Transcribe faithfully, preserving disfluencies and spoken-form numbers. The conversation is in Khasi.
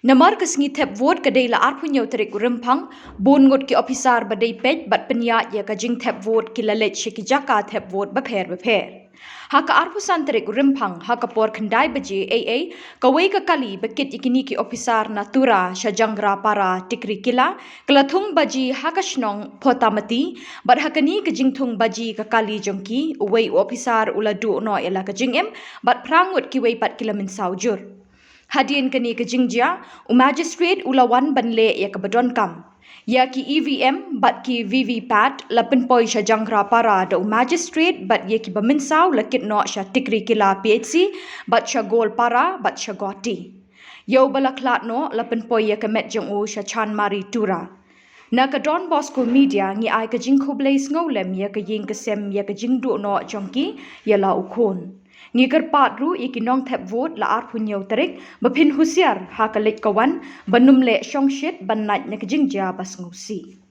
Namar ka sngi thep vote ka dei la arphew hynñiew tarik u Rymphang, bun ngut ki ophisar ba dei peit bad pynïaid ïa ka jingthep vote ki la leit sha ki jaka thep vote bapher bapher. Ha ka arphew san tarik u Rymphang, ha ka por khyndai baje eiei, kawei ka kali ba kit ïa kine ki ophisar na Tura sha Jangrapara Tikrikilla ka la thung baji ha ka shnong Photamati, bad ha kane ka jingthung baji ka kali jong ki, uwei u ophisar u la duh noh ïa la ka jingim bad phra ngut kiwei pat ki la mynsaw jur. Hadien kane ka jingjia, u Magistrate u la wan ban leh ïa kaba donkam. Ïa ki EVM bad ki VVPAT la pynpoi sha Jangrapara da u Magistrate bad ïa kiba mynsaw la kit noh sha Tikrikilla PHC bad sha Goalpara bad sha Guwahati. Ïa uba la khlad noh la pynpoi ïa ka met jong u sha Chanmari Tura. Na ka Don Bosco Media ngi ai ka jingkhublei sngewlem ïa ka ïing ka sem ïa ka jingduh noh jong ki ïa la u khun. Ngi kyrpad ruh ïa ki nongthep vote la arphew hynñiew tarik ba phin husiar ha ka leit ka wan ban ym leh shongshit ban lait na ka jingjia ba sngewsih.